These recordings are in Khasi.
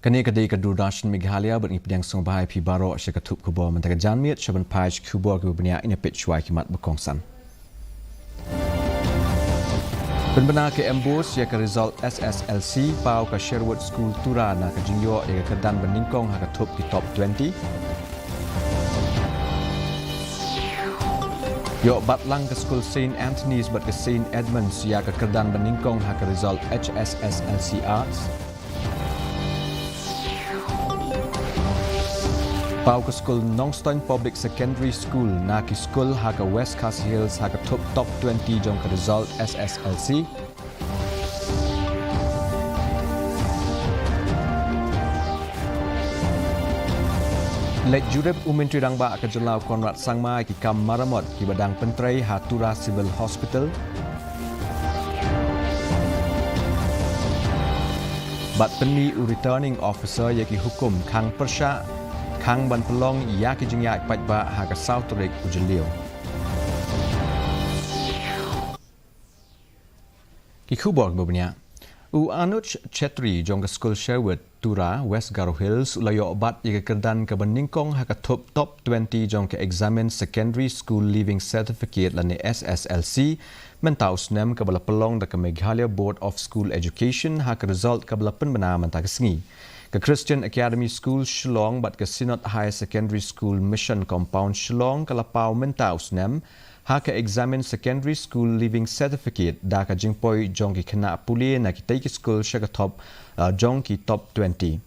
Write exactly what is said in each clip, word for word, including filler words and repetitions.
Kane ka dei ka Doordarshan Meghalaya bad ngi pdiang sngewbha ïa phi baroh sha ka thup khubor mynta ka janmiet. Sha ban peit khubor kiba bniah, ngin ïa peit shuwa ki mat ba kongsan. Pynbna ka MBOSE ïa ka result SSLC. Paw ka Sherwood School Tura na ka jingïoh ïa ka kyrdan ba nyngkong ha ka thup ki top twenty. Ïoh bat lang ka skul Saint Anthony's bad ka Saint Edmund's ïa ka kyrdan ba nyngkong ha ka result HSSLC Arts. Paw ka skul Nongstoiñ Public Secondary School na ki skul ha ka West Khasi Hills ha ka thup top twenty jong ka result SSLC. Leit jurip u Myntri Rangbah ka jylla u Conrad Sangma ïa ki kam maramot kiba dang pyntrei ha Tura Civil Hospital. Bad pynmih u Returning Officer ïa ki hukum khang pyrshah, khang ban pynlong ïa ki jingïaid paidbah ha ka saw tarik u Jylliew. Ki khubor kiba bniah. U Anuj Chetri jong ka skul Sherwood Tura, West Garo Hills, u la ïoh bat ïa ka kyrdan kaba nyngkong ha ka thup top twenty jong ka Examined Secondary School Leaving Certificate lane SSLC mynta u snem, kaba la pynlong da ka Meghalaya Board of School Education ha ka result kaba la pynbna mynta ka sngi. Ka Christian Academy School Shillong bad ka Synod Higher Secondary School Mission Compound Shillong ka la paw mynta u snem ha ka Examined Secondary School Leaving Certificate da ka jingpoi jong ki khynnah pule na kitei ki skul sha ka top, uh, jong ki top twenty.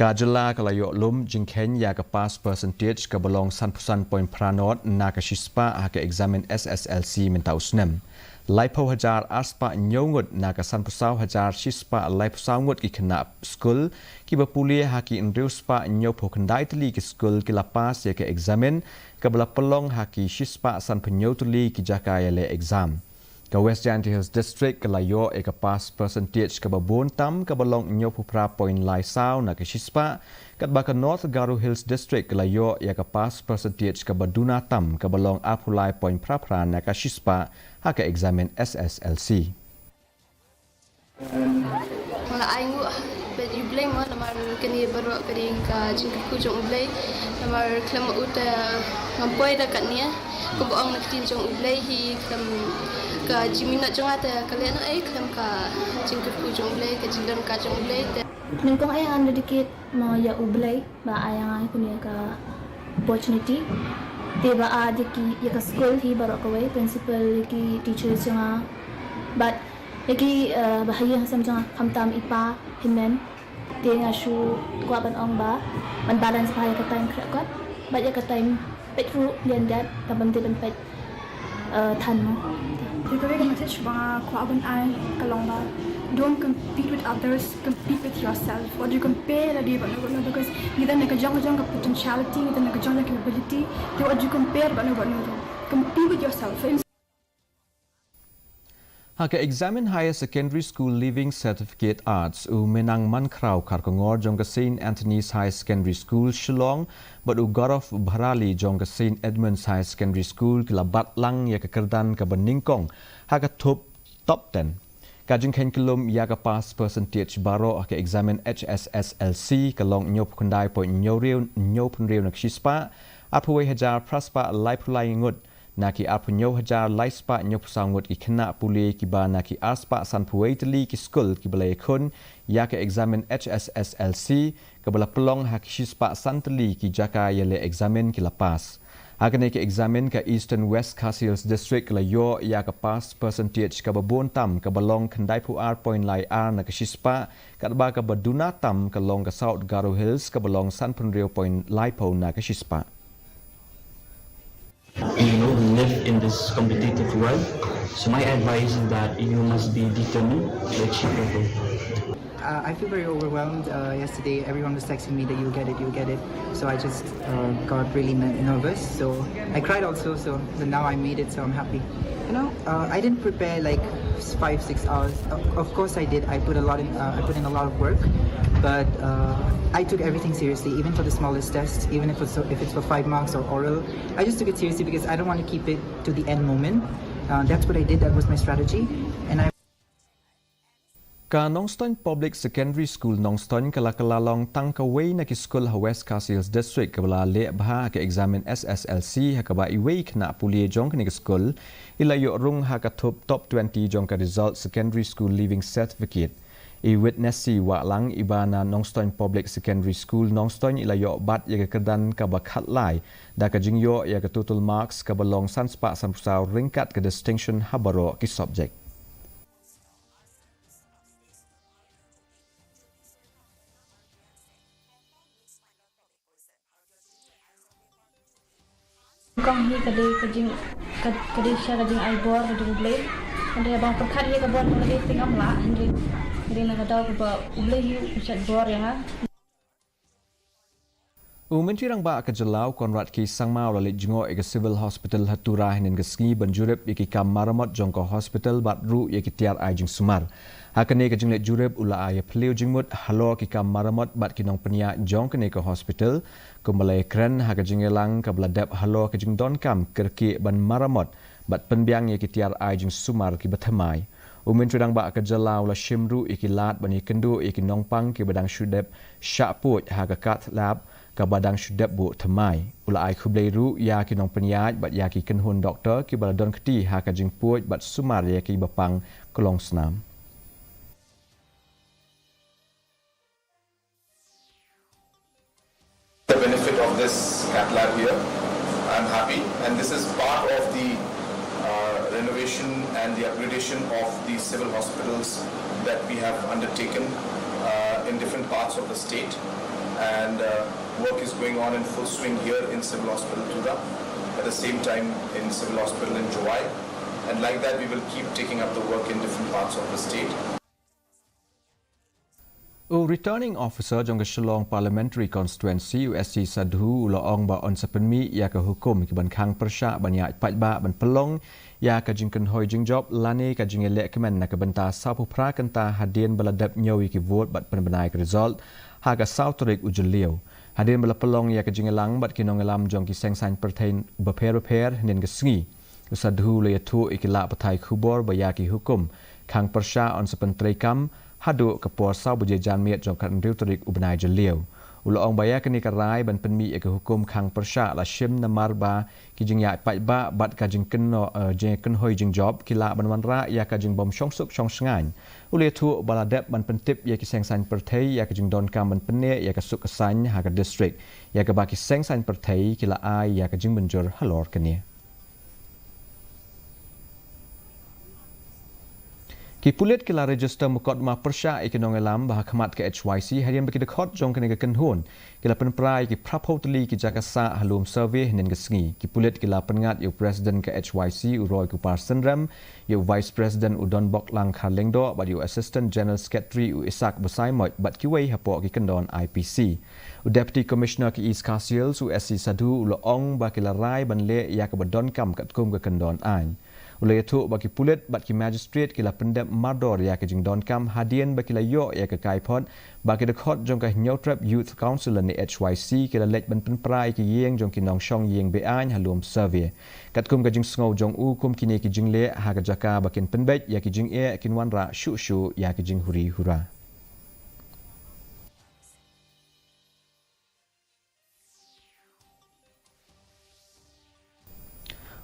Ka jylla ka la ïoh lum jingkheiñ ïa ka pass percentage kaba long sanphew san point phra nod na ka shispah ha ka Examined SSLC mynta u snem. Laiphew hajar arspah hynñiew ngut na ka sanphew saw hajar shispah laiphew saw ngut ki khynnah skul kiba pule ha ki hynriew spah hynñiewphew khyndai tylli ki skul ki la pass ïa ka Examined, kaba la pynlong ha ki shispah sanphew hynñiew tylli ki jaka ïaleh exam. Ka West Jaintia Hills District ka la ïoh ïa ka pass percentage kaba bun tam, kaba long hynñiewphew phra point lai saw na ka shispah, katba ka North Garo Hills District ka la ïoh ïa ka pass percentage kaba duna tam, kaba long arphew lai point phra phra na ka shispah ha ka Examined SSLC. Nga la ai nguh bad ïa U Blei mo, namar kane baroh ka dei ka jingkyrkhu jong U Blei. Namar khlem ma u te ngam poi da katne. Kumba ong na ka ktien jong U Blei hi, khlem ka jingminot jong nga te ka leh noh ei, khlem ka jingkyrkhu jong U Blei, ka jingdon ka jong U Blei te. Nyngkong ai ngan dedicate mo ïa U Blei ba ai ïa nga kane ka opportunity. Te ba ai ïa ki, ïa ka skul hi baroh kawei, principal, ïa ki teachers jong nga. Bad ïa ki, eh, ba ha ïing ha sem jong nga, khamtam i pa, hynmen. Te nga shu kwah ban ong ba ban balance bha ïa ka time khreh kot bad ïa ka time peit ruh lien dep, kaba ym dei ban peit, eh, than mo. Te kawei ka message ba nga kwah ban ai ka long ba don't compete with others, compete with yourself. Wat ju compare lade bad no bad no, because ngi don ka jong ka jong ka potentiality, ngi don ka jong ka jong ka capability. Te wat ju compare bad no bad no. Compete with yourself. Ha ka Examined Higher Secondary School Leaving Certificate Arts, u Menang Mankhraw Kharkongor jong ka Saint Anthony's Higher Secondary School Shillong bad u Gaurav Bharali jong ka Saint Edmund's Higher Secondary School ki la bat lang ïa ka kyrdan kaba nyngkong ha ka thup top ten. Ka jingkheiñ kyllum ïa ka pass percentage baroh ha ka Examined HSSLC ka long hynñiewphew khyndai point hynñiew hynriew, hynñiewphew hynriew na ka shispah, arphew wei hajar phra spah laiphew lai ngut na ki arphew hynñiew hajar lai spah hynñiewphew saw ngut ki khynnah pule kiba na ki arspah sanphew wei tylli ki skul kiba la ïakhun ïa ka Examined HSSLC, kaba la pynlong ha ki shispah san tylli ki jaka ïaleh examined ki la pass. Ha kane ka examined, ka Eastern West Khasi Hills District ka la ïoh ïa ka pass percentage kaba bun tam, kaba long khyndaiphew ar point lai ar na ka shispah, katba kaba duna tam ka long ka South Garo Hills kaba long sanphew hynriew point laiphew na ka shispah. You know, we live in this competitive world. So my advice is that you must be determined to achieve your goal. Uh, I feel very overwhelmed. Uh, yesterday, everyone was texting me that you'll get it, you'll get it. So I just uh, got really ner- nervous. So I cried also. So but now I made it. So I'm happy. You know, uh, I didn't prepare like five, six hours. Of, of course, I did. I put a lot in. Uh, I put in a lot of work, but uh, I took everything seriously, even for the smallest test, even if it's if it's for five marks or oral. I just took it seriously because I don't want to keep it to the end moment. Uh, that's what I did. That was my strategy, and I. Ka Nongstoin Public Secondary School Nongstoin ka la kylla long tang kawei na ki skul ha West Khasi Hills District kaba la leh bha ha ka eksamin S S L C, ha kaba iwei i khynnah pule jong kane ka skul i la ïoh rung ha ka thup top twenty jong ka Result Secondary School Leaving Certificate. I Witness Wahlang, iba na Nongstoin Public Secondary School Nongstoin, i la ïoh bat ïa ka kyrdan kaba khatlai da ka jingïoh ïa ka total marks kaba long san spah sanphew saw ryngkat ka distinction ha baroh ki subject. Kong hi ka dei ka jing, ka, ka dei sha ka jingai bor ka jong U Blei. Hynrei haba pyrkhat ïa ka bor ka dei, teng ngam lah, hynrei, hynrei na ka daw kaba U Blei hi u shait bor ïa nga. U Myntri Rangbah ka jylla u Conrad K Sangma u la leit jngoh ïa ka Civil Hospital ha Tura hynnin ka sngi ban jurip ïa ki kam maramot jong ka hospital bad ruh ïa ki tiar ai jingsumar. Ha kane ka jingleit jurip u la ai ïa phylliew jingmut halor ki kam maramot bad ki nongpynïaid jong kane ka hospital, kumba la ïakren ha ka jingïalang kaba la dep halor ka jingdonkam kyrkieh ban maramot bad pynbiang ïa ki tiar ai jingsumar kiba thymmai. U Myntri Rangbah ka jylla u la shim ruh ïa ki lad ban ïakynduh ïa ki nongpang kiba dang shu dep shah puid ha ka cath lab kaba dang shu dep buh thymmai. U la ai khublei ruh ïa ki nongpynïaid bad ïa ki kynhun doktor kiba la don kti ha ka jingpuid bad sumar ïa kiba pang klongsnam. The benefit of this cath lab here. I'm happy, and this is part of the uh, renovation and the upgradation of the civil hospitals that we have undertaken uh, in different parts of the state. And uh, work is going on in full swing here in Civil Hospital Tura, at the same time in Civil Hospital in Jowai. And like that, we will keep taking up the work in different parts of the state. U Returning Officer jong ka Shillong Parliamentary Constituency, u S C Sadhu, u la ong ba un sa pynmih ïa ka hukum ki ban khang pyrshah ban ïaid paidbah ban pynlong ïa ka jingkynhoi jingjop lane ka jingïaleh kmen na ka bynta sawphew phra kynta hadien ba la dep ñiew ïa ki vote bad pynbna ïa ka result ha ka saw tarik u Jylliew. Hadien ba la pynlong ïa ka jingïalang bad ki nongïalam jong ki seng saiñ pyrthei bapher bapher hynnin ka sngi, u Sadhu u la ïathuh ïa ki lad pathai khubor ba ïa ki hukum khang pyrshah un sa pyntreikam haduh ka por saw baje janmiet jong ka khathynriew tarik u bnai Jylliew. U la ong ba ïa kane ka rai ban pynmih ïa ka hukum khang pyrshah la shim namar ba ki jingïaid paidbah bad ka jingkynno-, eh, jingkynhoi jingjop ki lah ban wanrah ïa ka jingbym shongsuk shongshngaiñ. U la ïathuh ba la dep ban pyntip ïa ki seng saiñ pyrthei ïa ka jingdonkam ban pynneh ïa ka suk ka saiñ ha ka district, ïa kaba ki seng saiñ pyrthei ki la ai ïa ka jingmynjur halor kane. Ki pulit ki la register mukotduma pyrshah ïa ki nongïalam ba ha khmat ka H Y C hadien ba ki dkhot jong kane ka kynhun ki la pynpra ïa ki phraphew tylli ki jaka sah ha Lum Survey hynnin ka sngi. Ki pulit ki la pynngat ïa u president ka H Y C, u Roy Kupar Synrem, ïa u vice president, u Donboklang Kharlyngdoh, bad ïa u assistant general secretary, u Isak Basaiawmoit, bad kiwei hapoh ki kyndon I P C. U Deputy Commissioner ka East Khasi Hills, u S C Sadhu, u la ong ba ki la rai ban leh ïa kaba donkam katkum ka kyndon aiñ. U la ïathuh ba ki pulit bad ki magistrate ki la pyndep mardor ïa ka jingdonkam hadien ba ki la ïoh ïa ka kaiphod ba ki dkhot jong ka Hynñiewtrep Youth Council lane H Y C ki la leit ban pynpra ïa ki ïing jong ki nongshong ïing be-aiñ ha Lum Survey. Katkum ka jingsngew jong u, kum kine ki jingleh ha ka jaka ba kin pynbeit ïa ki jingeh, kin wanrah shuh shuh ïa ki jinghuri hura.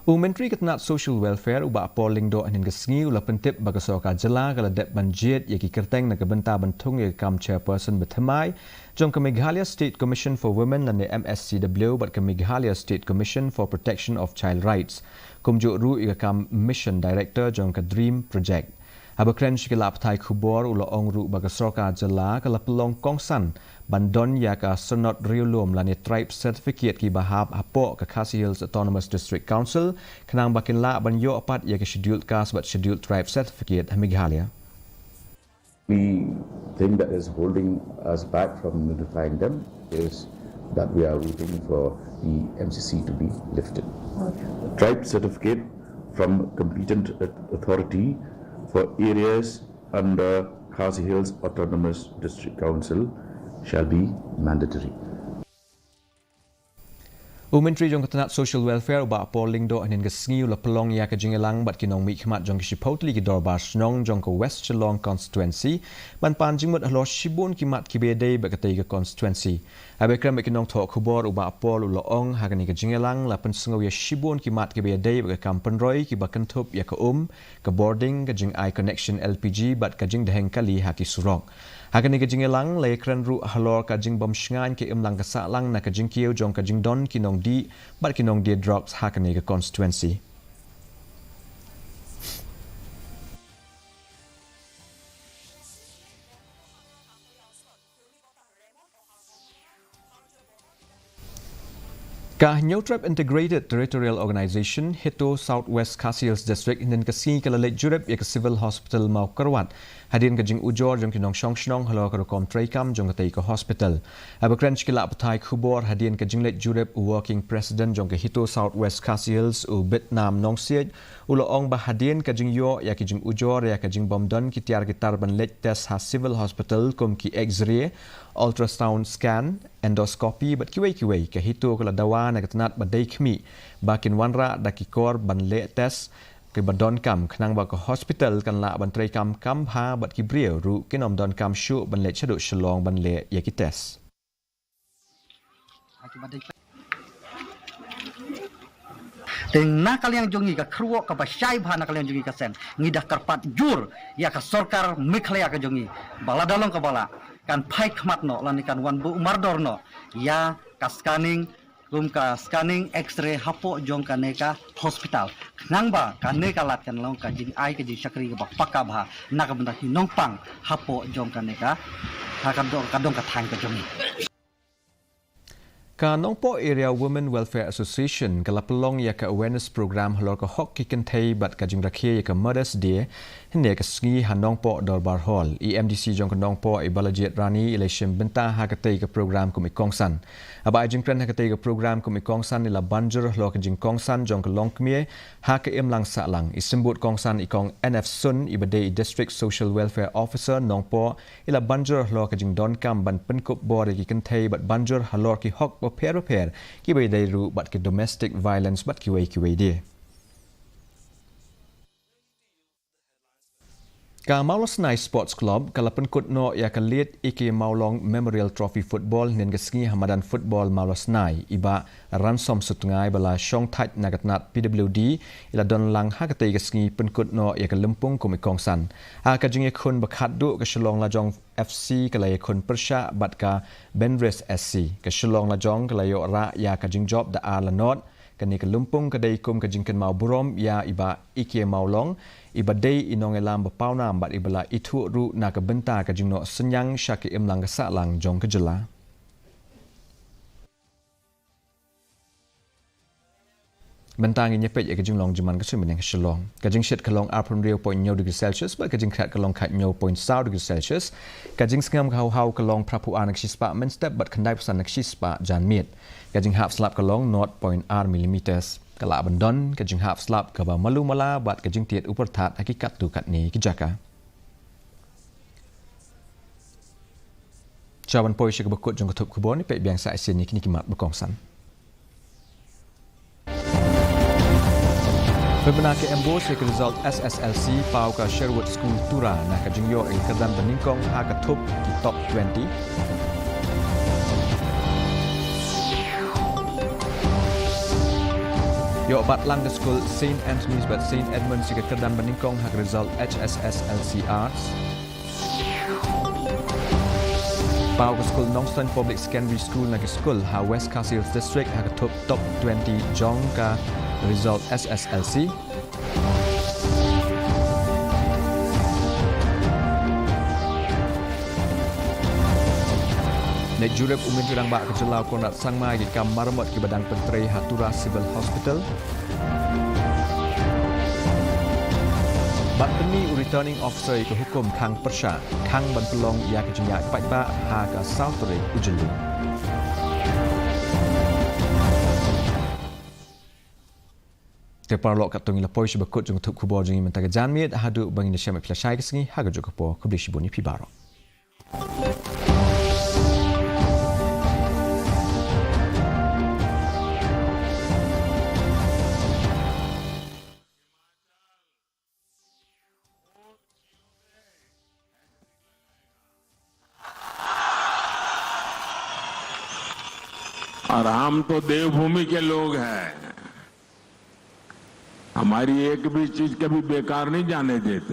U Myntri ka tnat Social Welfare, u Bah Paul Lyngdoh, hynnin ka sngi u la pyntip ba ka sorkar jylla ka la dep ban jied ïa ki kyrteng na ka bynta ban thung ïa ka kam chairperson ba thymmai jong ka Meghalaya State Commission for Women lane M S C W bad ka Meghalaya State Commission for Protection of Child Rights, kumjuh ruh ïa ka kam mission director jong ka DREAM Project. Haba kren sha ki lad pathai khubor, u la ong ruh ba ka sorkar jylla ka la pynlong kongsan ban don ïa ka Synod Riewlum lane Tribe Certificate kiba hap hapoh ka Khasi Hills Autonomous District Council, khnang ba kin lah ban ïoh pat ïa ka Scheduled Caste bad Scheduled Tribe Certificate ha Meghalaya. The thing that is holding us back from notifying them is that we are waiting for the M C C to be lifted. Tribe certificate from competent authority for areas under Khasi Hills Autonomous District Council shall be mandatory. U Myntri jong ka tnat Social Welfare, u Bah Paul Lyngdoh, hynnin ka sngi u la pynlong ïa ka jingïalang bad ki nongmihkhmat jong ki shiphew tylli ki dorbar shnong jong ka West Shillong Constituency ban pan jingmut halor shibun ki mat kiba ïadei bad katei ka constituency. Haba ïakren bad ki nongthoh khubor, u Bah Paul u la ong, ha kane ka jingïalang la pynsngew ïa shibun ki mat kiba ïadei bad ka kam pynroi kiba kynthup ïa ka um, ka bording, ka jingai connection L P G bad ka jingdheng kali ha ki surok. Ha kane ka jingïalang la ïakren ruh halor ka jingbym shngaiñ ka imlang ka sahlang na ka jingkiew jong ka jingdon ki nongdih bad ki nongdie drugs ha kane ka constituency. Ka Hynñiewtrep Integrated Territorial Organization, HITO, South West Khasi Hills District, hynnin ka sngi ka la leit jurip ïa ka Civil Hospital Mawkyrwat hadien ka jingujor jong ki nongshong shnong halor ka rukom treikam jong katei ka hospital. Haba kren sha ki lad pathai khubor hadien ka jingleit jurip, u Working President jong ka HITO South West Khasi Hills, u Bitnam Nongsiej, u la ong ba hadien ka jingïoh ïa ki jingujor ïa ka jingbymdon ki tiar ki tar ban leit test ha Civil Hospital kum ki X-ray, ultrasound scan, endoscopy bad kiwei kiwei, ka HITO ka la dawa na ka tnat ba dei khmih ba kin wanrah da ki kor ban leh test kiba donkam, khnang ba ka hospital kan lah ban treikam kam bha bad ki briew ruh kin ym donkam shuh ban leit shaduh Shillong ban leh ïa ki test. Te na ka liang jong ngi, ka kyrwoh kaba shai bha na ka liang jong ngi ka seng, ngi da kyrpad jur ïa ka sorkar Meghalaya ka jong ngi ba lada long kaba lah, kan phai khmat noh lane kan wan buh mardor noh ïa ka scanning, kum ka scanning, X-ray hapoh jong kane ka hospital, khnang ba kane ka lad kan long ka jingai ka jingshakri kaba paka bha na ka bynta ki nongpang hapoh jong kane ka, ha ka dong, ka dong ka thaiñ ka jong ngi. Ka Nongpoh Area Women Welfare Association ka la pynlong ïa ka awareness program halor ka hok ki kynthei bad ka jingrakhe ïa ka Mother's Day hynne ka sngi ha Nongpoh Dorbar Hall. I MDC jong ka Nongpoh, i Balajied Rani, i la shim bynta ha katei ka program kum i kongsan. Haba ai jingkren ha katei ka program kum i kongsan, i la ban jur halor ka jingkongsan jong ka longkmie ha ka imlang sahlang. I symbud kongsan, i Kong N F Sun, iba dei i District Social Welfare Officer Nongpoh, i la ban jur halor ka jingdonkam ban pynkup bor ïa ki kynthei bad ban jur halor ki hok bapher bapher kiba ïadei ruh bad ki domestic violence bad kiwei kiwei de. Ka Mawlasnai Sports Club ka la pynkut noh ïa ka Liet E K Mawlong Memorial Trophy Football hynnin ka sngi ha madan football Mawlasnai. I Bah Ransom Sutnga, iba la shong thait na ka tnat P W D, i la don lang ha katei ka sngi pynkut noh ïa ka lympung kum i kongsan. Ha ka jingïakhun ba khatduh, ka Shillong Lajong F C ka la ïakhun pyrshah bad ka Benris S C. Ka Shillong Lajong ka la ïoh rah ïa ka jingjop da ar la nod. Kane ka lympung ka dei kum ka jingkynmaw burom ïa i Bah E K Mawlong, iba dei i nongïalam ba pawnam bad iba la ithuh ruh na ka bynta ka jingnoh synñiang sha ka imlang ka sahlang jong ka jylla. Mynta ngin ïa peit ïa ka jinglong jingman ka suiñ bneng ha Shillong. Ka jingshit ka long arphew hynriew point hynñiew degree Celsius bad ka jingkhriat ka long khathynñiew point saw degree Celsius. Ka jingsngem ka haw haw ka long phraphew ar na ka shispah mynstep bad khyndaiphew san na ka shispah janmiet. Ka jinghap slap ka long nought point ar millimeters. Ka lah ban don ka jinghap slap kaba malu mala bad ka jingtied u pyrthat ha ki katto katne ki jaka. Sha ban poi sha kaba kut jong ka thup khubor, ngin peit biang sa shisien ïa kine ki mat ba kongsan. Pynbna ka MBOSE ïa ka result S S L C, paw ka Sherwood School Tura na ka jingïoh ïa ka kyrdan banyngkong ha ka thup ki top twenty. Ïoh bat lang ka skul Saint Anthony's bad Saint Edmund's ïa ka kyrdan banyngkong ha ka result H S S L C Arts. Paw ka skul Nongstoiñ Public Secondary School na ki skul ha West Khasi Hills District ha ka thup top twenty jong ka result S S L C. Leit jurip u Myntri Rangbah ka jylla u Conrad Sangma ïa ki kam maramot kiba dang pyntrei ha Tura Civil Hospital. Bad pynmih u Returning Officer ïa ka hukum khang pyrshah, khang ban pynlong ïa ka jingïaid paidbah ha ka saw tarik u Jylliew. Te paralok, katto ngi la poi sha ba kut jong ka thup khubor jong ngi mynta ka janmiet, haduh ba ngin ïashem bad phi lashai ka sngi, ha kajuh ka por, khublei shibun ïa phi baroh. और हम तो देवभूमि के लोग हैं, हमारी एक भी चीज कभी बेकार नहीं जाने देते।